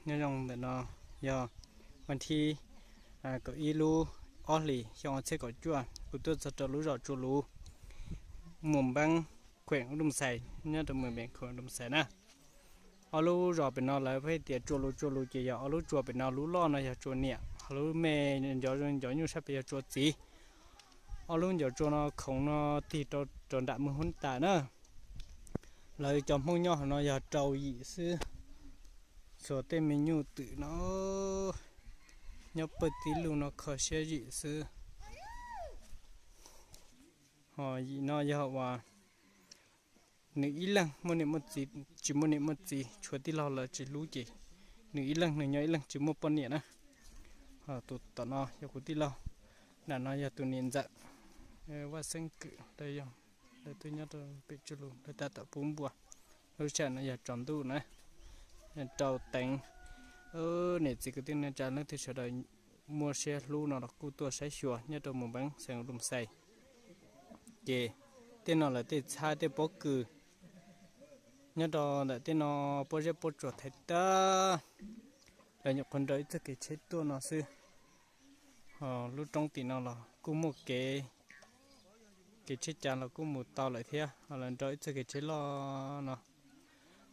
Nyob zoo ntawm no yog vas thib kaum ib lub ob hlis xyoo ob txhiab kaum cuaj, kuv tuaj txog rau lub zos Tsua Lus, mus Npeeb, khuem Dum Xais, nyob rau mus Npeeb khuem Dum Xais na. Ob lub zos pem no lawv pheej tias Tsua Lus Tsua Lus ces yog ob lub tsua pem no, lub loj no yog Tsua Niam, ho lub me ncov ncov nyuj sab pem yog Tsua Txiv. Ob lub ncov tsua no khoov no tig rau nram mus hub tas na. Lawv cov Hmoob nyob hauv no yog rau yim xwb, txhua tej me nyuj twm no nyob pawg tib lug no kho siab zim xwb. Ho yim no yog uas nws ib leeg muaj niam muaj txiv, tsis muaj niam muaj txiv, tshuav tij laug lawv tsis hlub ces nws ib leeg nws nyob ib leeg tsis muaj poj niam na. Tus tom no yog kuv tij laug, nram no yog tus niam ntxawm Vaj Xeeb Kwm, lawv yog, lawv twb nyob rau pem Tsua Lus, lawv tab tom pub npua. Lub sij hawm no yog tsaus ntuj na, rau teev. Niam txiv kwv tij neej tsa leej twg sawv daws muaj siab hlub no los kuj tuaj saib xyuas nyob rau mus Npeeb xeev Dum Xais. Ces tej no lawv tej txhab tej pob kws nyob rau ntawm tej no, pob zeb pob tsuas thaiv tag. Lawv nyuam qhuav nrau ib txoj kev tsheb tuaj no xwb. Ho lub roob tim no los kuj muaj kev, kev tsheb cav los kuj mus tau lawm thiab, ho lawv nrau ib txoj kev tsheb loj no.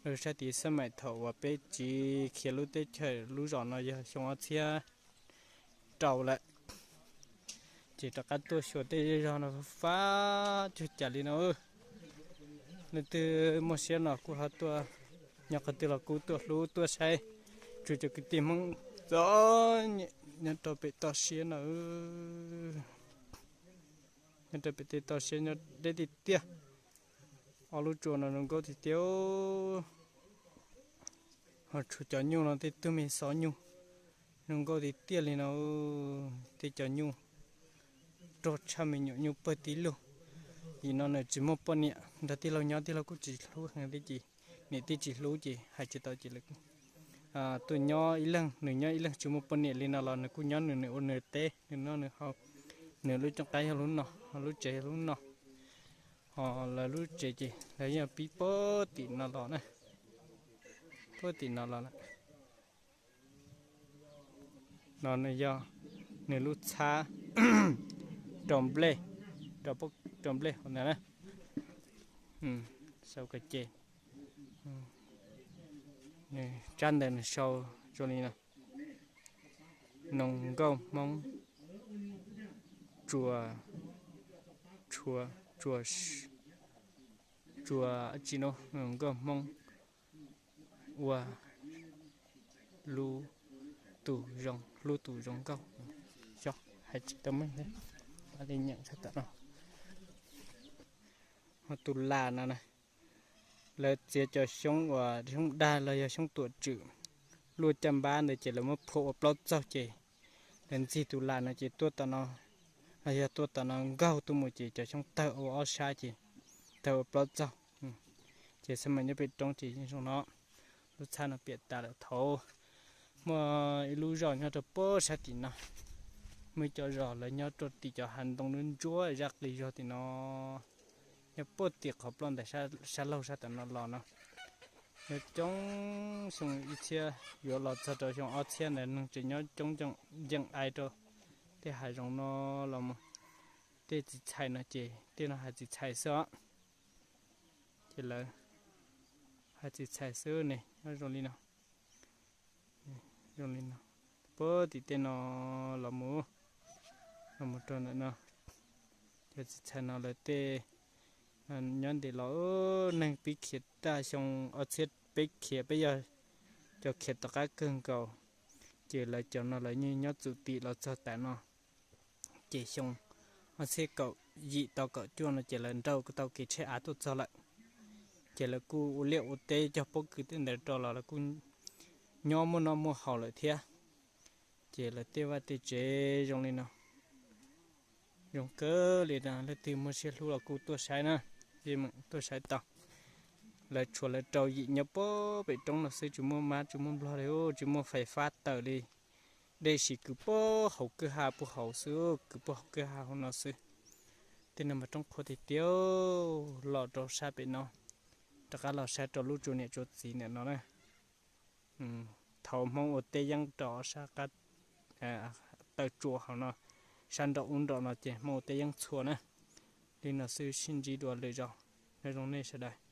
Lub sab tid xab maim thaum uas peb tsiv khiav lub teb chaws lub zos no yog xyoo ob txhiab rau lawm. Ces rov qab tuaj xyuas tej zej zog no fab cuag cas li no. Leej twg muaj siab no kuj ho tuaj, nyob qhov twg los kuj tuaj hlub tuaj saib. Tsuas cov kwv tij Hmoob txom nyem nyob rau pem toj siab no, nyob rau pem tej toj siab nyob deb tiag tiag. Ob lub tsua no zoo nkauj tiag tiag. Ho tshuav cov nyuj no tej tug me xov nyuj zoo nkauj tiag tiag li no. Tej cov nyuj rog tshaj me nyuam nyuj pawg tib lug. Yim no nws tsis muaj poj niam, nrog tij laug nyob tij laug kuj tsis hlub heev thiab ces niam tij tsis hlub ces hais tsis tau ces lawv tuaj nyob ib leeg, nws nyob ib leeg tsis muaj poj niam li no los nws kuj nyob nws, nws ua nws teb, nws noj nws haus, nws lub cooj qab yog lub no, lub tsev yog lub no. Ho lawv lub tsev ces lawv yeej pib puag tim no los na, puag tim no los lawm. No nws yog nws lub txhab rau nplej, rau nplej hauv ntawd na. Sau ka ce, nws tsab ntawd nws sau zoo li no: Noog Nkauj Hmoob tsuas, tsuas, tsuas, tsuas tsi no, Noog Nkauj Hmoob ua lub tus zoo, hlub tus zoo nkauj. Xyov hais tsis tau meej li, li nyeem txog tom no. Ho tus las no na, lawv txiav cov xyoob uas xyoob dag los yog xyoob tuam tswm, luaj caj npab ntawd ces lawv muab phua ua plaub txaug ces lawv ntxig tus las no ces tuaj tom no, los yog tuaj tom no nkaug tuaj mus ces cov xyoob tawg ua ob sab ces tawg ua plaub txaug. Ces xab maim nyob pem roob ces yeej zoo no. Lub txhab no piam tas lawm thaum muaj ib lub zos nyob rau puag sab tim no, muaj ib co zos lawv nyob rau tim cov hav ntoo ntsuab ntsuab zaj qis zog tim no, nyob puag tim qhov ploj ntawm sab laug sab tom no los no. Nyob coob xyoo ib txhiab yuav los txog rau xyoo ob txhiab ntawd neeg tseem nyob coob nceem ai rau tej hav zoov no los mus. Tej txiv txhais no ces tej no hav txiv txhais xwb os. Ces lawv hav txiv txhais xwb ne, nyob zoo li no, zoo li no, puag tim tej no los mus, los mus rau ntawm no. Cov txiv txhais no lawv tej nyob ntev los neeg pib khiav tag xyoo ob txhiab peb khiav, peb yog cov khiav tom qab kawg nkaus, ces lawv cov no lawv yeej nyob txum tim los txog tas no. Ces xyoo ob txhiab kaum yim tau kaum cuaj no ces lawv nrau tau kev tsheb av tuaj txog lawm. Ces lawv kuj ua liaj ua teb cog pob kws tej ntawd rau los lawv kuj nyob muaj noj muaj haus lawm thiab. Ces lawv tej vaj tej tsev zoo li no, zoo kawg li no, leej twg muaj siab hlub los kuj tuaj saib na, yeej meem tuaj saib tau. Lawv tshuav lawv rau yim nyob puag pem roob no xwb, tsis muaj mab tsis muaj nplog li, tsis muaj fais fab tawm li. Dej sis kwv puag hauv kwj ha puag hauv xwb, kwv puag hauv kwj ha hauv no xwb. Tej no mas roob qhuav tiag tiag, los rau sab pem no, rov qab los saib rau lub tsua niam tsua txiv ntawm no na. thaum Hmoob ua teb yeeb rau sab qab taw tsua hauv no, sab nraum ub nraum no ces Hmoob ua teb yeeb txhua na. Li no xwb, sib ntsib dua lwm zaus. Nyob zoo nej sawv daws.